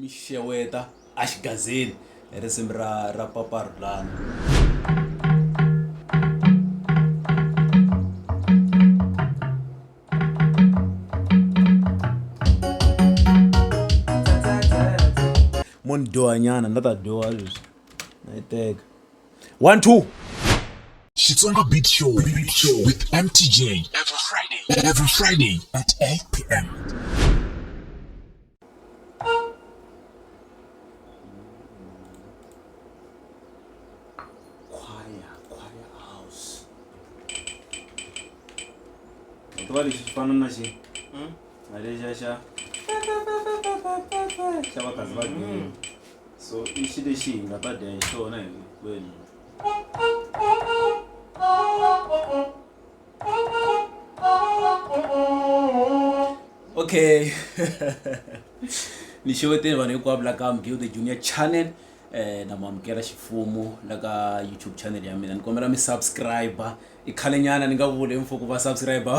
mi xeweta exigazeni hi risimu ra ra Papa Rhulani. Mo ni dyoha nyana ni la ta dyoha leswi na yi teka 1 2. Xitsonga Beat Show, Beat Show with MTJ every Friday, every Friday at 8 p.m. Choir, choir house. U tiva lexi xi fana na xi na lexiya xa xa vakazi va gini so i xi lexi hi nga ta dya hi xona hinkwenu. Okay, ni xeweteni vanhu hinkwavo la ka Mgiwu the Junior Channel. Na mu amukela ximfumo la ka YouTube channel ya mina. Ni kombela mi subscribe. I khale nyana ni nga vuli hi mfuku va subscribe,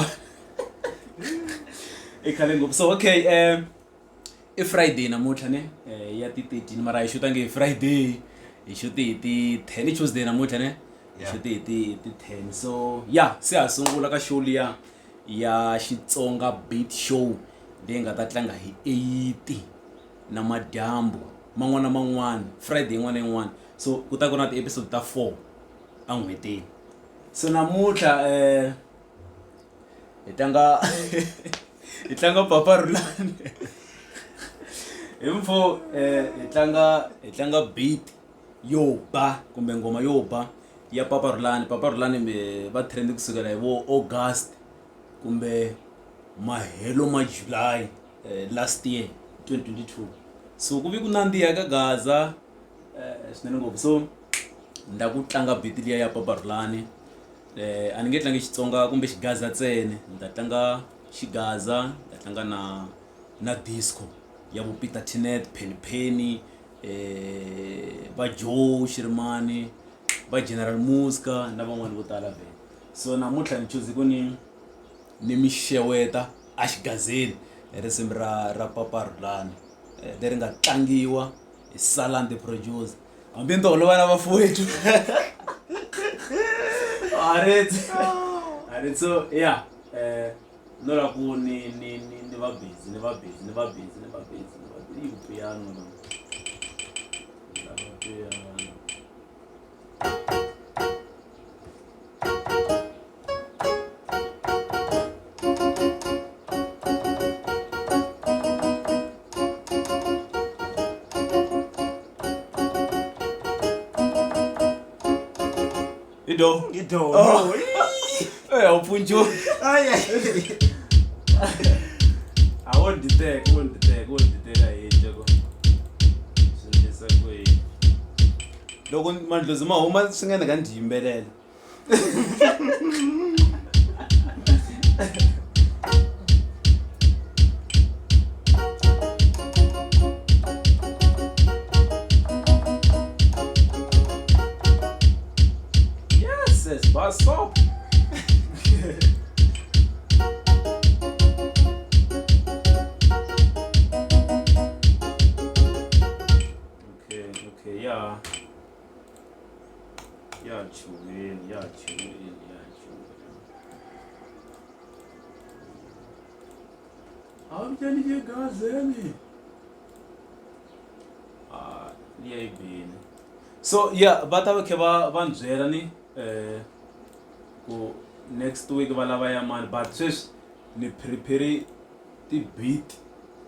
i khale ngopfu. So okay, i Friday namuntlha ne, ya ti 13, mara hi xuta nge hi Friday, hi xute hi ti 10. I Tuesday namuntlha ne, hi xute hi ti 10. So ya se ha sungula ka show liya ya Xitsonga Beat Show leyi nga ta tlanga hi 8 namadyambu man'wana na man'wana, Friday yin'wana na yin'wana. So ku ta ku na ti-episode ta 4 en'hwetini. So namuntlha hi tlanga hi tlanga Papa Rhulani hi mfo, hi tlanga beat yo ba kumbe nghoma yo ba ya Papa Rhulani. Papa Rhulani va trend kusukela hi vo August kumbe mahelo ma July last year 2022. So ku vi ku nandziha ka Gaza swinene ngopfu. So ni la ku tlanga beat liya ya Papa Rhulani. A ni nge tlangi Xitsonga kumbe Xigaza ntsena, ni ta tlanga Xigaza, ni ta tlanga na disco ya vo Peter Tinet, Penny Penny, va Joe Shirimani, va General Muska na van'wani vo tala vhele. So namuntlha ni chuze ku ni mi xeweta exigazeni hi risimu ra Papa Rhulani leri nga tlangiwa hi Salan the Producer. Hambi ni to holova na vafowethu aritsi. So ya no la ku ni va busy, ni va busy, ni va busy, ni va busy, ni va busy ku piano lava piano. Ido. Ido. Oh. Eh, a wu pfuni nchumu. A wo dyi teka, wo dyi teka, wo dyi teka hi dya ku swi endlisa ku yini. Loko mandlhozi ma huma swi nga endleka ni dyi yimbelela. Yes, yes, bus stop. Okay, yeah. Ya chuweni, ya chuweni, ya chuweni. Awutyani egazeni. Ah, liya yi bini. So yeah, va ta va kha va ni byela ni ku next week va lava ya mani, but sweswi ni prepare ti-beat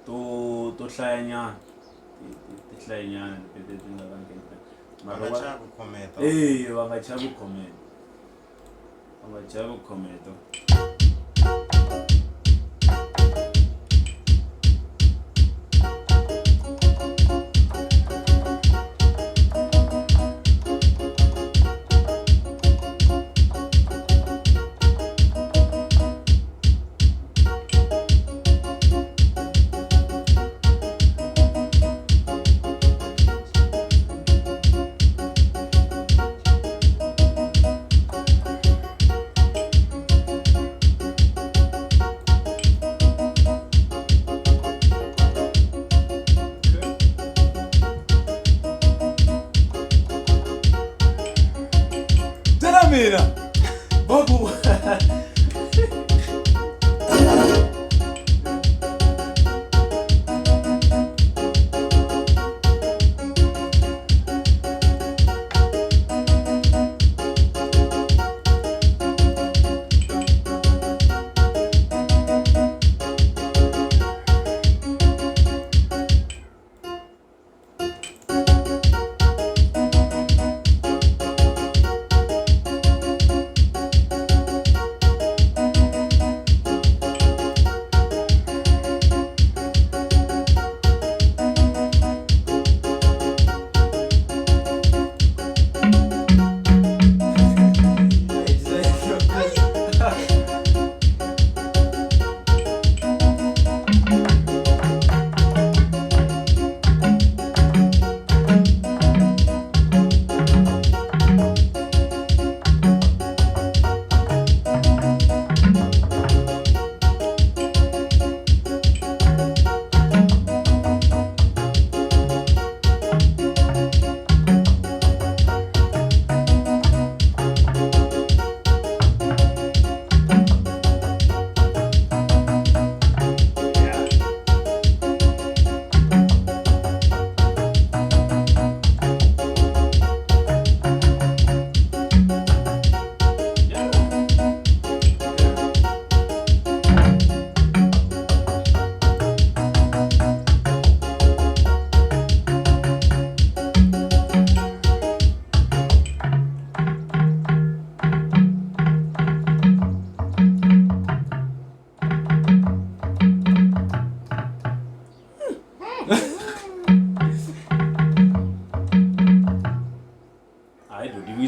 to hlayanyana, ti hlayanyana ti ti nga ta. Va nga chavi ku comment. Eh, va nga chavi ku comment. Va nga chavi ku comment.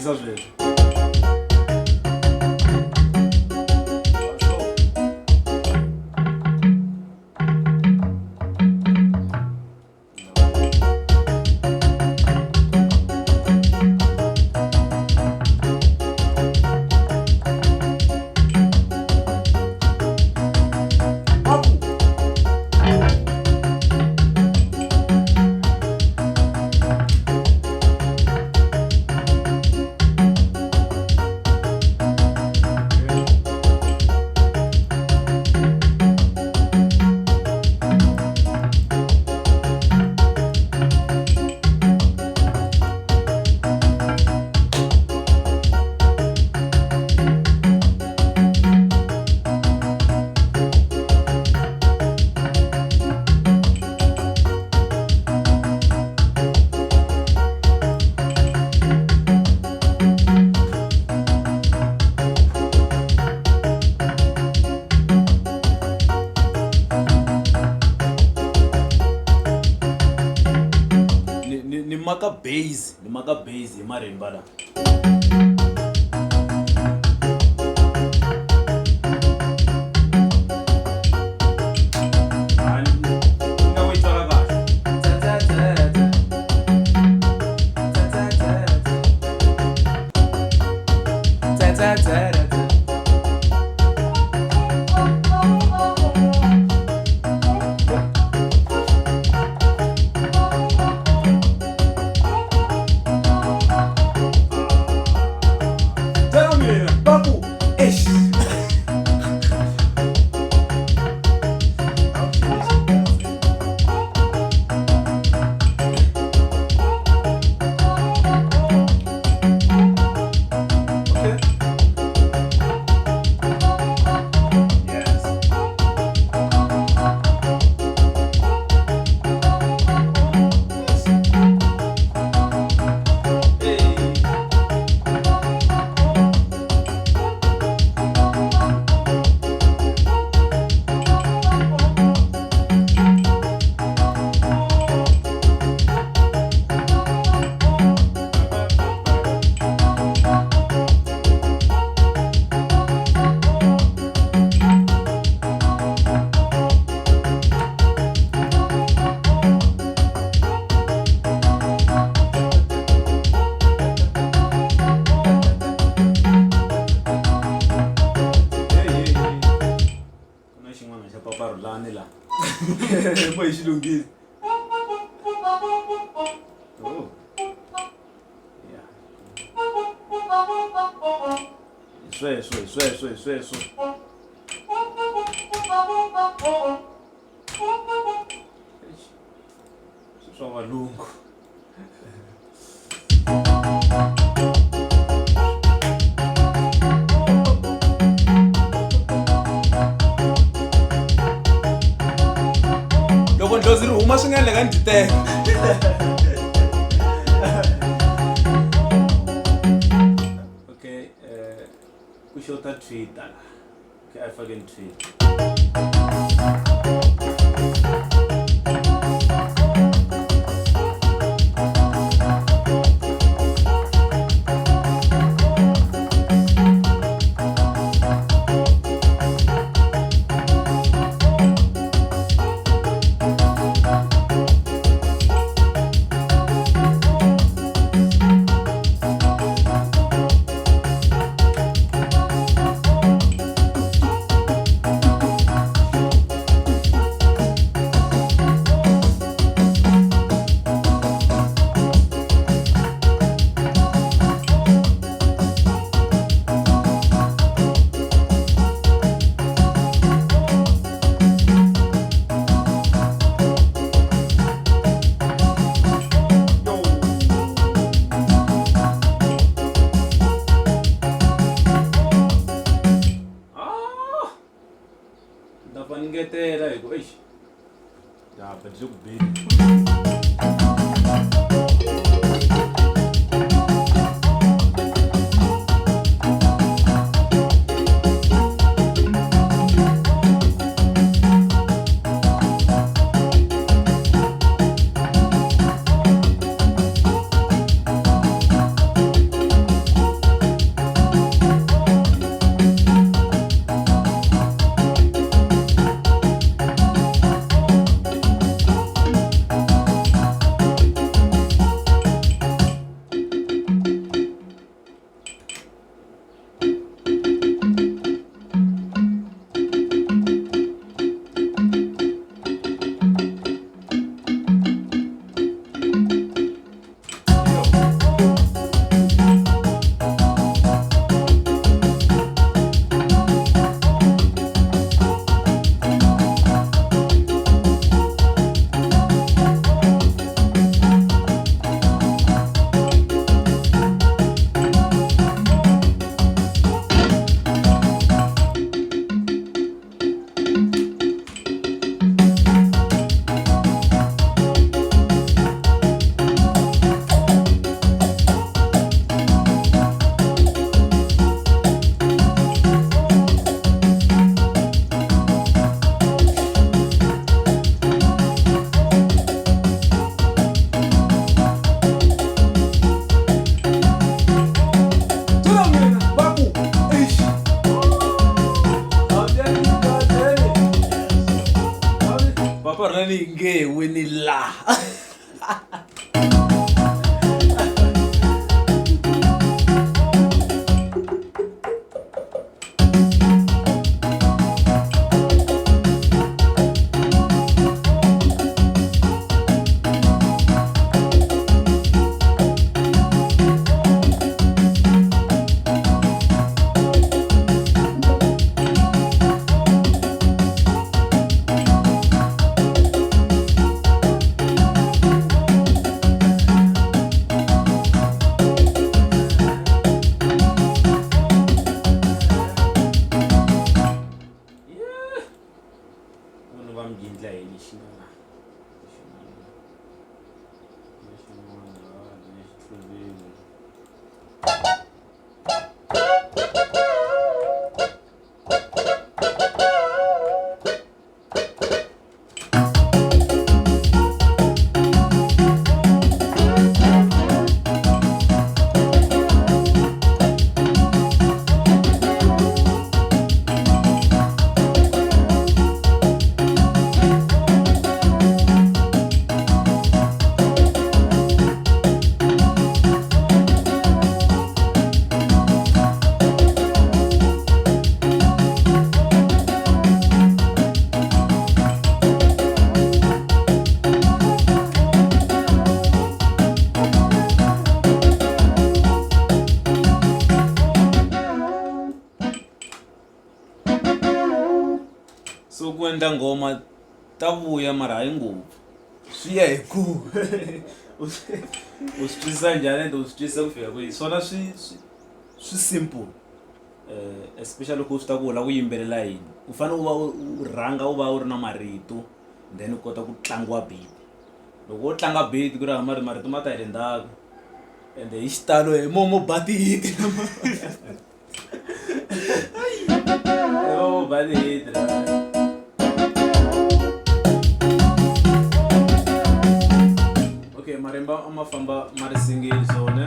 lunghisa sweswo. Ni maka base, ni maka base hi marimba la. Mo hi xilungisi. Oh. Yeah. Hi sweswo, hi sweswo, hi sweswo. Swa valungu. Loko ndlozi ri huma swi nga endleka ni dyi teka. Okay, ku xota Twitter la. Okay, a hi fakeni Twitter. Ngetela hi ku eish ya ba byi ku beni. ni yi nge he wini laha. Munhu va mgindla hi lexi nga la lexin'wana lexi tluvile. So ku endla nghoma ta vuya mara hayi ngopfu, swi ya hi ku u swi twisisa njhani ende u swi twisisa ku fika kwihi. Swona swi simple, especially loko u swi tiva ku u lava ku yimbelela yini, u fanele u va u rhanga u va u ri na marito then u kota ku tlangiwa beat. Loko wo tlanga beat ku ri hava marito, marito ma ta hi le ndzhaku ende hi xitalo hi moho mo ba ti-hit hi moho mo ba ti-hit. Okay, marimba a ma famba ma ri single so ne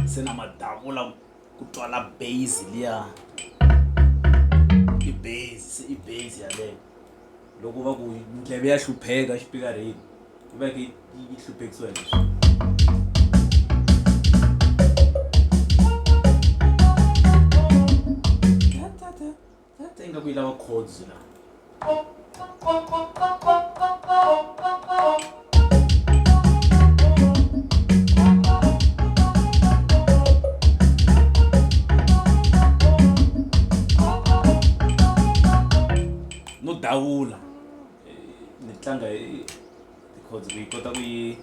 se na ma davula ku twala bass liya, i bass se i bass yaleyo. Loko va ku ndleve ya hlupheka xipikareni yi va yi yi hluphekisiwa hi leswi. Ingaku yi lava chords la. No davula ni tlanga hi ti-chords ku yi kota ku yi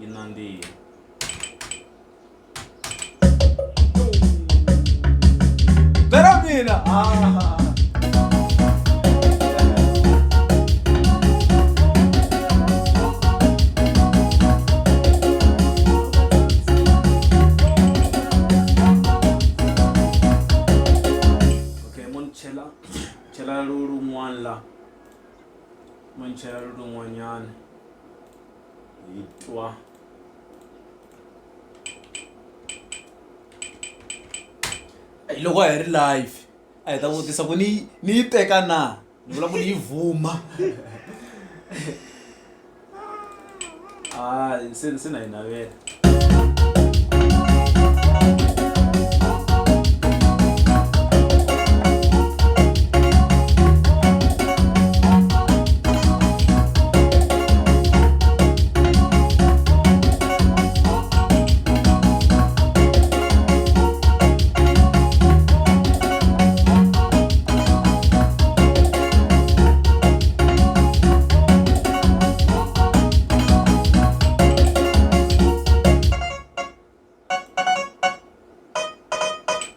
yi nandziha. Bera mina ah. Okay, mo ni chela chela lolun'wana la mo ni chela lolun'wanyana hi twa. Loko a hi ri live a hi ta vutisa ku ni ni yi teka na ni vula ku ni yi vhuma a se se na yi navela.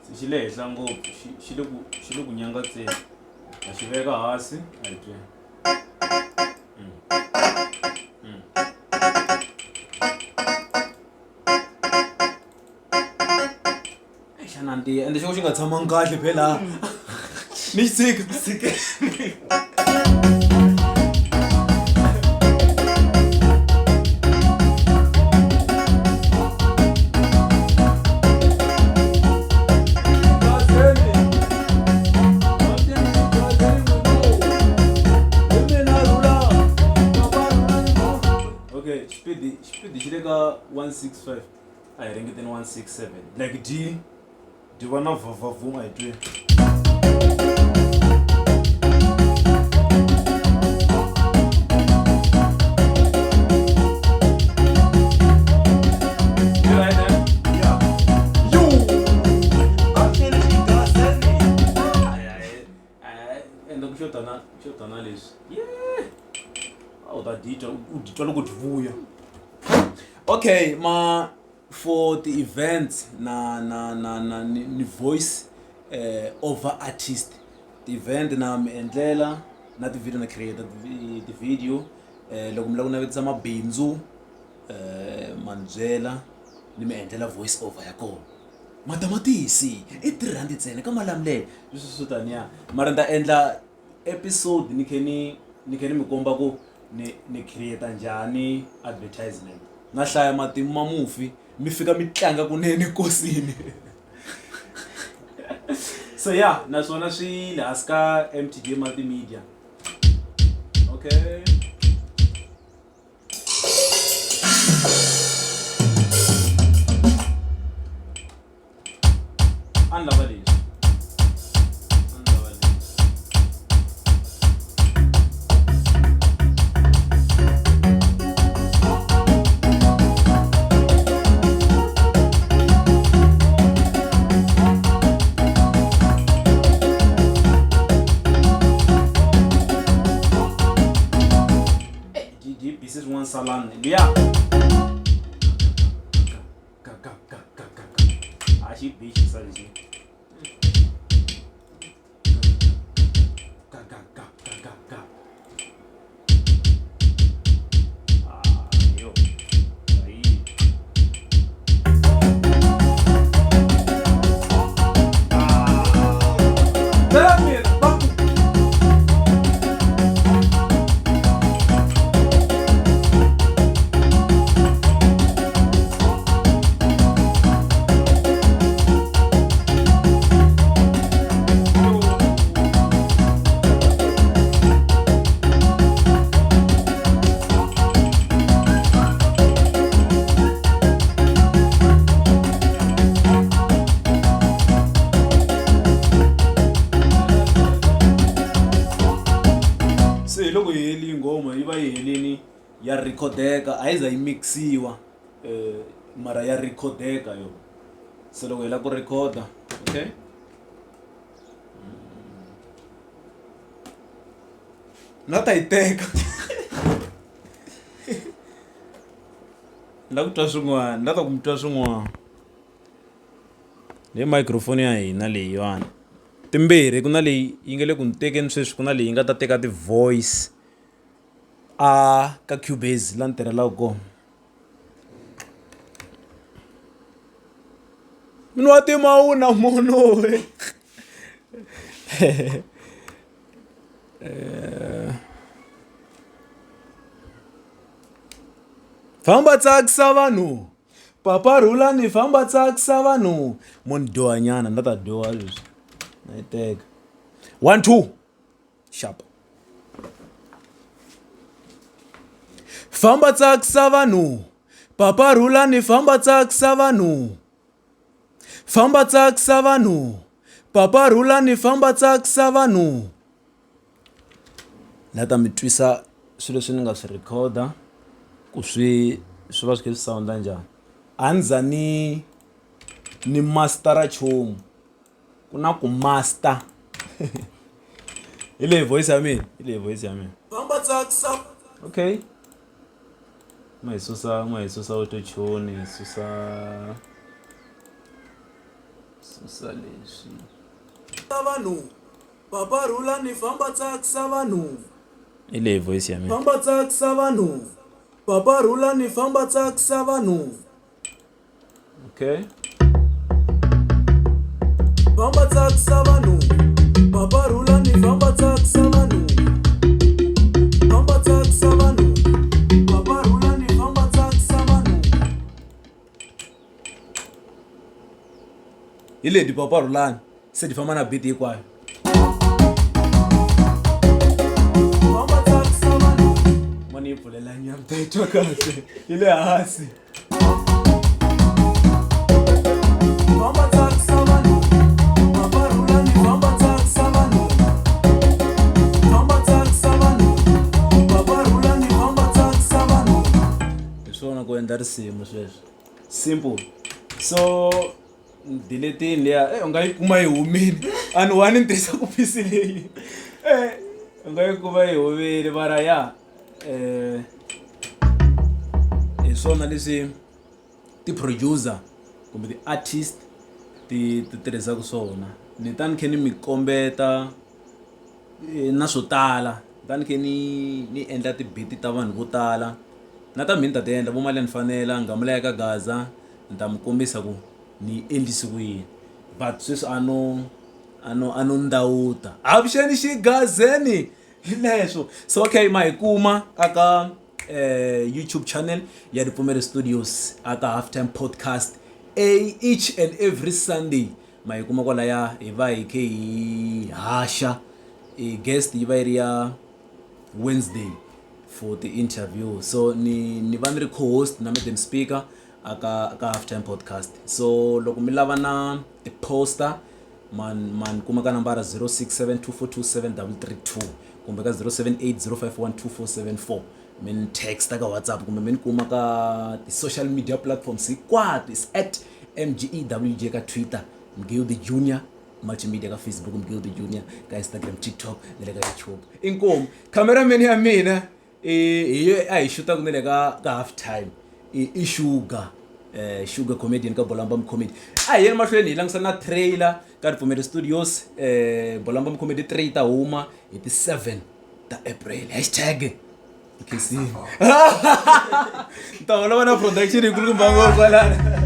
Se xi le henhla ngopfu xi xi le ku xi le ku nyangatseni ha xi veka hansi a hi twe. Xa nandziha ende xo ka xi nga tshamangi kahle phela ni xi tshika. Okay, xipidi xipidi xi le ka 165 a hi ringeteni 167 like dyi dyi va na vhavhavhum a hi tweni. You right there? Yeah. Yo! Actually, she does it. Ende ku xota na xota na leswi. Yeah. A wu ta dyi twa u dyi twa loko dyi vuya. Okay, ma for the events na na na na ni, ni voice over artist. Ti-event na mi endlela na ti-video na create ti-video loko mi lava ku navetisa mabindzu ma ni byela ni mi endlela voice over ya kona. Matamatisi i R3 ntsena ka Malamulele sweswo swo taniya mara ni ta endla episode ni khe ni ni khe ni mi komba ku ni ni create njhani advertisement na hlaya matimu ma mufi mi fika mi tlanga kunene nkosini so yeah naswona swi le hansi ka M_T_J Multimedia okay. A ni lava leswi a ni lava leswi. Dyi bise swin'wana salani luya ka ka ka ka ka ka a xi bi xisa lexi ka ka ka ka ka ka ah yo ayi ah mina va ku. Se hi loko yi helile nghoma yi va yi helini ya rhikhodeka a yi za yi mikisiwa mara ya rhikhodeka yona se loko hi lava ku rhikhoda okay. Na ta yi teka ni lava ku twa swin'wana ni lava ku mi twa swin'wana. Leyi microphone ya hina leyiwani timbirhi ku na leyi yi nga le ku ni tekeni sweswi ku na leyi nga ta teka ti-voice a ka Cubase laha ni tirhelaka kona. Munhu wa ntima wu na munhu we famba tsakisa vanhu papa rhulani famba tsakisa vanhu mo ni dyoha nyana ni la ta dyoha sweswi na yi teka 1 2 xap famba tsakisa vanhu papa rhulani famba tsakisa vanhu famba tsakisa vanhu papa rhulani famba tsakisa vanhu la ta mi twisa swilo leswi ni nga swi rhikhoda ku swi swi va swi kha swi sound-a njhani a ni za ni ni master-a nchumu ku na ku master hi leyi voice ya mina hi leyi voice ya mina famba tsakisa okay ma hi susa ma hi susa auto tune hi susa susa leswi vanhu papa rhulani famba tsakisa vanhu hi leyi voice ya mina famba tsakisa vanhu papa rhulani famba tsakisa vanhu Okay. Famba tsakisa vanhu papa rhulani famba tsakisa vanhu famba tsakisa vanhu papa rhulani famba tsakisa vanhu hi leti papa rhulani se ti famba na beat hinkwayo famba tsakisa vanhu mo ni yi pfulela nyama ta yi twa kahle yi le hansi. Famba tsakisa vanhu, Papa Rhulani famba tsakisa vanhu. Famba tsakisa vanhu, Papa Rhulani famba tsakisa vanhu. Hi swona ku endla risimu sweswo simple so diletini liya u nga yi kuma yi humile a ni one ni tirhisa ku pisi leyi u nga yi kuma yi humile mara ya hi swona leswi ti-producer kumbe ti-artist ti ti tirhisaka swona ni ta ni kha ni mi kombeta na swo tala ni ta ni kha ni ni endla ti-beat ta vanhu vo tala na ta mina ni ta ti endla vo mali ya ni fanela nghamula ya ka Gaza ni ta mi kombisa ku ni yi endlise ku yini but sweswi a no a no a no ndawuta avuxeni xigazeni hi leswo so okay ma hi kuma aka YouTube channel ya Ripfumelo Studios aka Half Time Podcast a each and every Sunday ma hi kuma kwalaya hi va hi khe hi haxa i guest yi va yi ri ya Wednesday for the interview so ni ni va ni ri co-host na madam speaker aka ka Half Time Podcast so loko mi lava na ti-poster man man kuma ka nambara 0672427332 kumbe ka 0780512474 mi ni text ka WhatsApp kumbe mi ni kuma ka ti-social media platforms hinkwato is at mgewj ka Twitter Mgewu the Junior multimedia ka Facebook Mgewu the Junior ka Instagram TikTok na le ka YouTube inkomu cameraman ya mina hi yo a hi xutaku na le ka ka half time i Sugar Sugar comedian ka Bolamba Comedy a hi yeni mahlweni hi langutisa na trailer ka Ripfumelo Studios Bolamba Comedy 3 ta huma hi ti 7 ta April hashtag khensini ni ta holova na production yi kulukumba ngopfu kwalano.